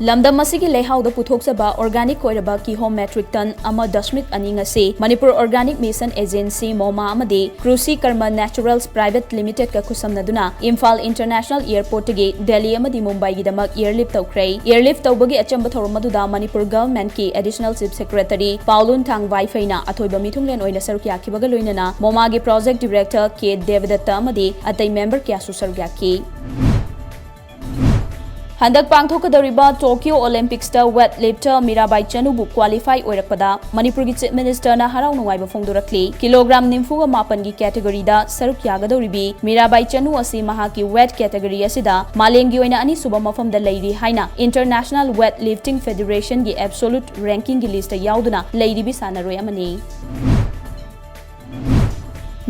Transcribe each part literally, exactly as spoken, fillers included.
ꯂꯝꯗꯝ ꯑꯁꯤꯒꯤ ꯂꯩꯍꯥꯎꯗ ꯄꯨꯊꯣꯛꯆꯕ organic ꯑꯣꯏꯔꯕ ꯀꯤꯍꯣꯝ metric ton ꯑꯃ ꯗꯁꯃꯤꯛ ꯑꯅꯤ ꯉꯁꯤ ꯃꯅꯤꯄꯨꯔ Organic Mission Agency, ꯃꯣꯃꯥ, ꯑꯃꯗꯤ ꯀ꯭ꯔꯨꯁꯤ ꯀꯔꯃ Naturals Private Limited ꯀ ꯈꯨꯠꯁꯝꯅꯗꯨꯅ ꯏꯝꯐꯥꯜ International Airport ꯇꯒꯤ ꯗꯦꯜꯂꯤ ꯑꯃꯗꯤ ꯃꯨꯝꯕꯥꯏꯒꯤꯗꯃꯛ airlift ꯇꯧꯈ꯭ꯔꯦ꯫ Airlift ꯇꯧꯕꯒꯤ ꯑꯆꯝꯕ ꯊꯧꯔꯝ ꯑꯗꯨꯗ ꯃꯅꯤꯄꯨꯔ government ꯀꯤ Additional Chief Secretary ꯄꯥꯎꯂꯨꯟꯊꯥꯡ ꯋꯥꯏꯐꯩꯅ ꯑꯊꯣꯏꯕ ꯃꯤꯊꯨꯡꯂꯦꯟ ꯑꯣꯏꯅ ꯁꯔꯨꯛ ꯌꯥꯈꯤꯕꯒ ꯂꯣꯏꯅꯅ ꯃꯣꯃꯥꯒꯤ project director ꯀꯦ ꯗꯦꯕꯗꯠꯇ ꯑꯃꯗꯤ ꯑꯇꯩ member ꯀꯌꯥꯁꯨ ꯁꯔꯨꯛ ꯌꯥꯈꯤ꯫ ꯍꯟꯗꯛ ꯄꯥꯡꯊꯣꯛꯀꯗꯧꯔꯤꯕ Tokyo Olympics ꯇ weight lifter ꯃꯤꯔꯥꯕꯥꯏ ꯆꯅꯨꯕꯨ qualify ꯑꯣꯏꯔꯛꯄꯗ ꯃꯅꯤꯄꯨꯔꯒꯤ Chief Minister ꯅ ꯍꯔꯥꯎ ꯅꯨꯡꯉꯥꯏꯕ ꯐꯣꯡꯗꯣꯔꯛꯂꯤ꯫ Kilogram ꯅꯤꯐꯨꯒ ꯃꯥꯄꯟꯒꯤ category ꯗ ꯁꯔꯨꯛ ꯌꯥꯒꯗꯧꯔꯤꯕꯤ ꯃꯤꯔꯥꯕꯥꯏ ꯆꯅꯨ ꯑꯁꯤ ꯃꯍꯥꯛꯀꯤ weight category ꯑꯁꯤꯗ ꯃꯥꯂꯦꯝꯒꯤ ꯑꯣꯏꯅ ꯑꯅꯤꯁꯨꯕ ꯃꯐꯝꯗ ꯂꯩꯔꯤ ꯍꯥꯏꯅ International Weight Lifting Federation ꯒꯤ absolute ranking ꯒꯤ list ꯇ ꯌꯥꯎꯗꯨꯅ ꯂꯩꯔꯤꯕꯤ ꯁꯥꯟꯅꯔꯣꯏ ꯑꯃꯅꯤ꯫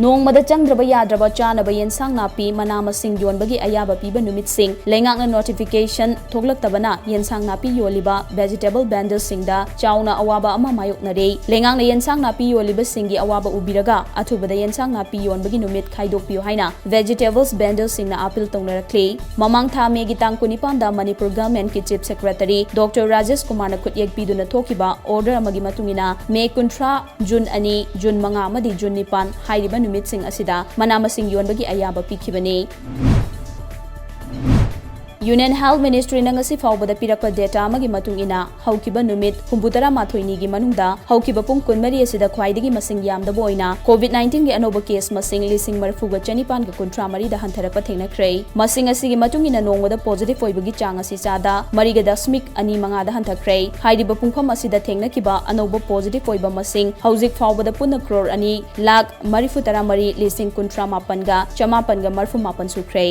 ꯅꯣꯡꯃꯗ ꯆꯪꯗ꯭ꯔꯕ ꯌꯥꯗ꯭ꯔꯕ ꯆꯥꯅꯕ ꯌꯦꯟꯁꯥꯡ ꯅꯥꯄꯤ, ꯃꯅꯥ ꯃꯁꯤꯡ ꯌꯣꯟꯕꯒꯤ ꯑꯌꯥꯕ ꯄꯤꯕ ꯅꯨꯃꯤꯠꯁꯤꯡ ꯂꯩꯉꯥꯛꯅ notification ꯊꯣꯛꯂꯛꯇꯕꯅ ꯌꯦꯟꯁꯥꯡ ꯅꯥꯄꯤ ꯌꯣꯜꯂꯤꯕ vegetable vendors ꯁꯤꯡꯗ ꯆꯥꯎꯅ ꯑꯋꯥꯕ ꯑꯃ ꯃꯥꯌꯣꯛꯅꯔꯦ꯫ ꯂꯩꯉꯥꯛꯅ ꯌꯦꯟꯁꯥꯡ ꯅꯥꯄꯤ ꯌꯣꯜꯂꯤꯕꯁꯤꯡꯒꯤ ꯑꯋꯥꯕ ꯎꯕꯤꯔꯒ ꯑꯊꯨꯕꯗ ꯌꯦꯟꯁꯥꯡ ꯅꯥꯄꯤ ꯌꯣꯟꯕꯒꯤ ꯅꯨꯃꯤꯠ ꯈꯥꯏꯗꯣꯛꯄꯤꯌꯨ ꯍꯥꯏꯅ vegetables vendors ꯁꯤꯡꯅ appeal ꯇꯧꯅꯔꯛꯂꯤ꯫ ꯃꯃꯥꯡ ꯊꯥ May ꯒꯤ ꯇꯥꯡ ꯀꯨꯟꯅꯤꯄꯥꯟꯗ ꯃꯅꯤꯄꯨꯔ government ꯀꯤ Chief Secretary Doctor ꯔꯥꯖꯦꯁ ꯀꯨꯃꯥꯔꯅ ꯈꯨꯠꯌꯦꯛ ꯄꯤꯗꯨꯅ ꯊꯣꯛꯈꯤꯕ order ꯑꯃꯒꯤ ꯃꯇꯨꯡ ꯏꯟꯅ May ꯀꯨꯟꯊ꯭ꯔꯥ, June ꯑꯅꯤ, June ꯃꯉꯥ ꯑꯃꯗꯤ June ꯅꯤꯄꯥꯟ ꯍꯥꯏꯔꯤꯕ ꯅꯨꯃꯤꯠꯁꯤꯡ ꯑꯁꯤꯗ ꯃꯅꯥ ꯃꯁꯤꯡ ꯌꯣꯟꯕꯒꯤ ꯑꯌꯥꯕ ꯄꯤꯈꯤꯕꯅꯤ꯫ Union Health Ministry ꯅ ꯉꯁꯤ ꯐꯥꯎꯕꯗ ꯄꯤꯔꯛꯄ data ꯑꯃꯒꯤ ꯃꯇꯨꯡ ꯏꯟꯅ, ꯍꯧꯈꯤꯕ ꯅꯨꯃꯤꯠ ꯍꯨꯝꯐꯨ ꯇꯔꯥ ꯃꯥꯊꯣꯏꯅꯤꯒꯤ ꯃꯅꯨꯡꯗ ꯍꯧꯈꯤꯕ ꯄꯨꯡ ꯀꯨꯟꯃꯔꯤ ꯑꯁꯤꯗ ꯈ꯭ꯋꯥꯏꯗꯒꯤ ꯃꯁꯤꯡ ꯌꯥꯝꯗꯕ ꯑꯣꯏꯅ COVID nineteen ꯒꯤ ꯑꯅꯧꯕ case ꯃꯁꯤꯡ ꯂꯤꯁꯤꯡ ꯃꯔꯤꯐꯨꯒ ꯆꯅꯤꯄꯥꯟꯒ ꯀꯨꯟꯊ꯭ꯔꯥ ꯃꯔꯤꯗ ꯍꯟꯊꯔꯛꯄ ꯊꯦꯡꯅꯈ꯭ꯔꯦ꯫ ꯃꯁꯤꯡ ꯑꯁꯤꯒꯤ ꯃꯇꯨꯡ ꯏꯟꯅ ꯅꯣꯡꯃꯗ positive ꯑꯣꯏꯕꯒꯤ ꯆꯥꯡ ꯑꯁꯤ ꯆꯥꯗ ꯃꯔꯤꯒ ꯗꯁꯃꯤꯛ ꯑꯅꯤ ꯃꯉꯥꯗ ꯍꯟꯊꯈ꯭ꯔꯦ꯫ ꯍꯥꯏꯔꯤꯕ ꯄꯨꯡꯐꯝ ꯑꯁꯤꯗ ꯊꯦꯡꯅꯈꯤꯕ ꯑꯅꯧꯕ positive ꯑꯣꯏꯕ ꯃꯁꯤꯡ ꯍꯧꯖꯤꯛ ꯐꯥꯎꯕꯗ ꯄꯨꯟꯅ ꯀ꯭ꯔꯣꯔ ꯑꯅꯤ ꯂꯥꯈ ꯃꯔꯤꯐꯨ ꯇꯔꯥ ꯃꯔꯤ ꯂꯤꯁꯤꯡ ꯀꯨꯟꯊ꯭ꯔꯥ ꯃꯥꯄꯟꯒ ꯆꯃꯥꯄꯟꯒ ꯃꯔꯤꯐꯨ ꯃꯥꯄꯟ ꯁꯨꯈ꯭ꯔꯦ꯫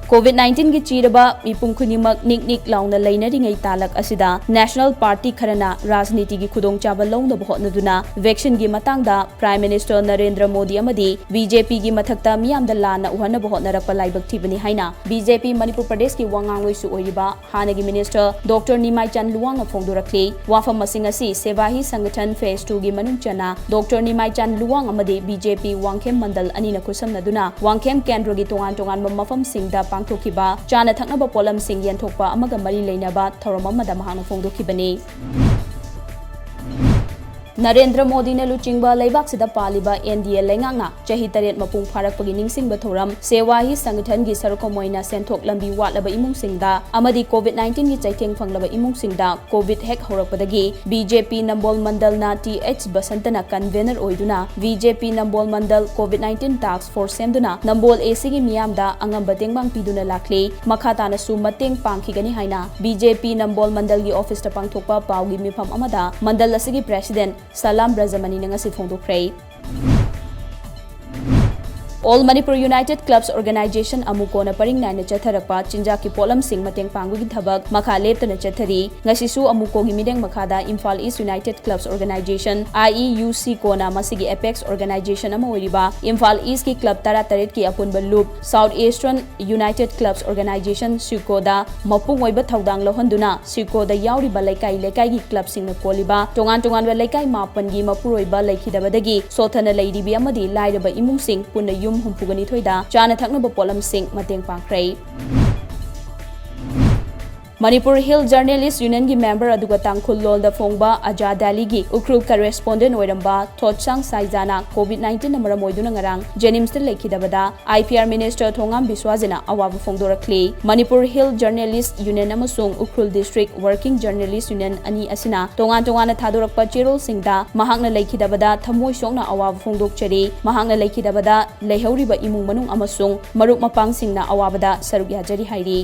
COVID nineteen ꯒꯤ ꯆꯤꯔꯕ ꯃꯤꯄꯨꯝ ꯈꯨꯗꯤꯡꯃꯛ ꯅꯤꯛ ꯅꯤꯛ ꯂꯥꯎꯅ ꯂꯩꯅꯔꯤꯉꯩ ꯇꯥꯂꯛ ꯑꯁꯤꯗ national party ꯈꯔꯅ ꯔꯥꯖꯅꯤꯇꯤꯒꯤ ꯈꯨꯗꯣꯡꯆꯥꯕ ꯂꯧꯅꯕ ꯍꯣꯠꯅꯗꯨꯅ vaccine ꯒꯤ ꯃꯇꯥꯡꯗ Prime Minister ꯅꯔꯦꯟꯗ꯭ꯔ ꯃꯣꯗꯤ ꯑꯃꯗꯤ BJP ꯒꯤ ꯃꯊꯛꯇ ꯃꯤꯌꯥꯝꯗ ꯂꯥꯟꯅ ꯎꯍꯟꯅꯕ ꯍꯣꯠꯅꯔꯛꯄ ꯂꯥꯏꯕꯛ ꯊꯤꯕꯅꯤ ꯍꯥꯏꯅ BJP ꯃꯅꯤꯄꯨꯔ ꯄ꯭ꯔꯗꯦꯁꯀꯤ ꯋꯥ ꯉꯥꯡꯂꯣꯏꯁꯨ ꯑꯣꯏꯔꯤꯕ ꯍꯥꯟꯅꯒꯤ Minister Doctor ꯅꯤꯃꯥꯏꯆꯥꯟ ꯂꯨꯋꯥꯡꯅ ꯐꯣꯡꯗꯣꯔꯛꯂꯤ꯫ ꯋꯥꯐꯝ ꯑꯁꯤꯡ ꯑꯁꯤ ꯁꯦꯕꯥꯍꯤ ꯁꯪꯒꯊꯟ phase two ꯒꯤ ꯃꯅꯨꯡ ꯆꯟꯅ Doctor ꯅꯤꯃꯥꯏꯆꯥꯟ ꯂꯨꯋꯥꯡ ꯑꯃꯗꯤ BJP ꯋꯥꯡꯈꯦꯝ ꯃꯟꯗꯜ ꯑꯅꯤꯅ ꯈꯨꯠꯁꯝꯅꯗꯨꯅ ꯋꯥꯡꯈꯦꯝ ꯀꯦꯟꯗ꯭ꯔꯒꯤ ꯇꯣꯉꯥꯟ ꯇꯣꯉꯥꯟꯕ ꯃꯐꯝꯁꯤꯡꯗ ꯄꯥꯡꯊꯣꯛꯈꯤꯕ ꯆꯥꯅ ꯊꯛꯅꯕ ꯄꯣꯠꯂꯝꯁꯤꯡ ꯌꯦꯟꯊꯣꯛꯄ ꯑꯃꯒ ꯃꯔꯤ ꯂꯩꯅꯕ ꯊꯧꯔꯝ ꯑꯃꯗ ꯃꯍꯥꯛꯅ ꯐꯣꯡꯗꯣꯛꯈꯤꯕꯅꯤ꯫ ꯅꯔꯦꯟꯗ꯭ꯔ ꯃꯣꯗꯤꯅ ꯂꯨꯆꯤꯡꯕ ꯂꯩꯕꯥꯛꯁꯤꯗ ꯄꯥꯜꯂꯤꯕ N D A ꯂꯩꯉꯥꯛꯅ ꯆꯍꯤ ꯇꯔꯦꯠ ꯃꯄꯨꯡ ꯐꯥꯔꯛꯄꯒꯤ ꯅꯤꯡꯁꯤꯡꯕ ꯊꯧꯔꯝ, ꯁꯦꯋꯥ ꯍꯤ ꯁꯪꯒꯊꯟꯒꯤ ꯁꯔꯨꯛ ꯑꯃ ꯑꯣꯏꯅ ꯁꯦꯟꯊꯣꯛ ꯂꯝꯕꯤ ꯋꯥꯠꯂꯕ ꯏꯃꯨꯡꯁꯤꯡꯗ ꯑꯃꯗꯤ COVID nineteen ꯒꯤ ꯆꯩꯊꯦꯡ ꯐꯪꯂꯕ ꯏꯃꯨꯡꯁꯤꯡꯗ COVID ꯍꯦꯛ ꯍꯧꯔꯛꯄꯗꯒꯤ B J P ꯅꯝꯕꯣꯜ ꯃꯟꯗꯜꯅ T H ꯕꯁꯟꯇꯅ convener ꯑꯣꯏꯗꯨꯅ B J P ꯅꯝꯕꯣꯜ ꯃꯟꯗꯜ COVID nineteen task force ꯁꯦꯝꯗꯨꯅ ꯅꯝꯕꯣꯜ A C ꯒꯤ ꯃꯤꯌꯥꯝꯗ ꯑꯉꯝꯕ ꯇꯦꯡꯕꯥꯡ ꯄꯤꯗꯨꯅ ꯂꯥꯛꯂꯤ꯫ ꯃꯈꯥ ꯇꯥꯅꯁꯨ ꯃꯇꯦꯡ ꯄꯥꯡꯈꯤꯒꯅꯤ ꯍꯥꯏꯅ B J P ꯅꯝꯕꯣꯜ ꯃꯟꯗꯜꯒꯤ office ꯇ ꯄꯥꯡꯊꯣꯛꯄ ꯄꯥꯎꯒꯤ ꯃꯤꯐꯝ ꯑꯃꯗ ꯃꯟꯗꯜ ꯑꯁꯤꯒꯤ president ꯁꯂꯥꯝ ꯕ꯭ꯔꯖꯃꯅꯤꯅ ꯉꯁꯤ ꯐꯣꯡꯗꯣꯛꯈ꯭ꯔꯦ꯫ All Manipur United Clubs Organization, ꯑꯃꯨꯀꯣꯅ ꯄꯔꯤꯡ ꯅꯥꯏꯅ ꯆꯠꯊꯔꯛꯄ ꯆꯤꯟꯖꯥꯛꯀꯤ ꯄꯣꯠꯂꯝꯁꯤꯡ ꯃꯇꯦꯡ ꯄꯥꯡꯕꯒꯤ ꯊꯕꯛ ꯃꯈꯥ ꯂꯦꯞꯇꯅ ꯆꯠꯊꯔꯤ꯫ ꯉꯁꯤꯁꯨ ꯑꯃꯨꯀꯣꯒꯤ ꯃꯤꯠꯌꯦꯡ ꯃꯈꯥꯗ Imphal East United Clubs Organization, I E U C ꯀꯣꯅ ꯃꯁꯤꯒꯤ apex organization ꯑꯃ ꯑꯣꯏꯔꯤꯕ Imphal East ꯀꯤ club ꯇꯔꯥꯇꯔꯦꯠꯀꯤ ꯑꯄꯨꯟꯕ ꯂꯨꯞ South Eastern United Clubs Organization, SUCO ꯗ ꯃꯄꯨꯡ ꯑꯣꯏꯕ ꯊꯧꯗꯥꯡ ꯂꯧꯍꯟꯗꯨꯅ SUCO ꯗ ꯌꯥꯎꯔꯤꯕ ꯂꯩꯀꯥꯏ ꯂꯩꯀꯥꯏꯒꯤ club ꯁꯤꯡꯅ ꯀꯣꯜꯂꯤꯕ ꯇꯣꯉꯥꯟ ꯇꯣꯉꯥꯟꯕ ꯂꯩꯀꯥꯏ ꯃꯥꯄꯟꯒꯤ ꯃꯄꯨꯔꯣꯏꯕ ꯂꯩꯈꯤꯗꯕꯗꯒꯤ ꯁꯣꯠꯊꯅ ꯂꯩꯔꯤꯕꯤ ꯑꯃꯗꯤ ꯂꯥꯏꯔꯕ ꯏꯃꯨꯡꯁꯤꯡ ꯄꯨꯟꯅ ꯌꯨꯝ ꯍꯨꯝꯐꯨꯒ ꯅꯤꯊꯣꯏꯗ ꯆꯥꯅ ꯊꯛꯅꯕ ꯄꯣꯠꯂꯝꯁꯤꯡ ꯃꯇꯦꯡ ꯄꯥꯡꯈ꯭ꯔꯦ꯫ Manipur Hill Journalist Union ꯒꯤ member ꯑꯗꯨꯒ ꯇꯥꯡꯈꯨꯜ ꯂꯣꯜꯗ ꯐꯣꯡꯕ ꯑꯖꯥ ꯗꯦꯜꯂꯤꯒꯤ ꯎꯈ꯭ꯔꯨꯜ correspondent ꯑꯣꯏꯔꯝꯕ ꯊꯣꯠꯁꯥꯡ ꯁꯥꯏꯖꯥꯅ COVID nineteen ꯅ ꯃꯔꯝ ꯑꯣꯏꯗꯨꯅ ꯉꯔꯥꯡ JNIMS ꯇ ꯂꯩꯈꯤꯗꯕꯗ I P R minister ꯊꯣꯉꯥꯝ ꯕꯤꯁ꯭ꯋꯥꯖꯅ ꯑꯋꯥꯕ ꯐꯣꯡꯗꯣꯔꯛꯂꯤ꯫ Manipur Hill Journalist Union ꯑꯃꯁꯨꯡ Ukhrul District Working Journalist Union ꯑꯅꯤ ꯑꯁꯤꯅ ꯇꯣꯉꯥꯟ ꯇꯣꯉꯥꯟꯅ ꯊꯥꯗꯣꯔꯛꯄ ꯆꯦꯔꯣꯜꯁꯤꯡꯗ ꯃꯍꯥꯛꯅ ꯂꯩꯈꯤꯗꯕꯗ ꯊꯃꯣꯏ ꯁꯣꯛꯅ ꯑꯋꯥꯕ ꯐꯣꯡꯗꯣꯛꯆꯔꯤ꯫ ꯃꯍꯥꯛꯅ ꯂꯩꯈꯤꯗꯕꯗ ꯂꯩꯍꯧꯔꯤꯕ ꯏꯃꯨꯡ ꯃꯅꯨꯡ ꯑꯃꯁꯨꯡ ꯃꯔꯨꯞ ꯃꯄꯥꯡꯁꯤꯡꯅ ꯑꯋꯥꯕꯗ ꯁꯔꯨꯛ ꯌꯥꯖꯔꯤ ꯍꯥꯏꯔꯤ꯫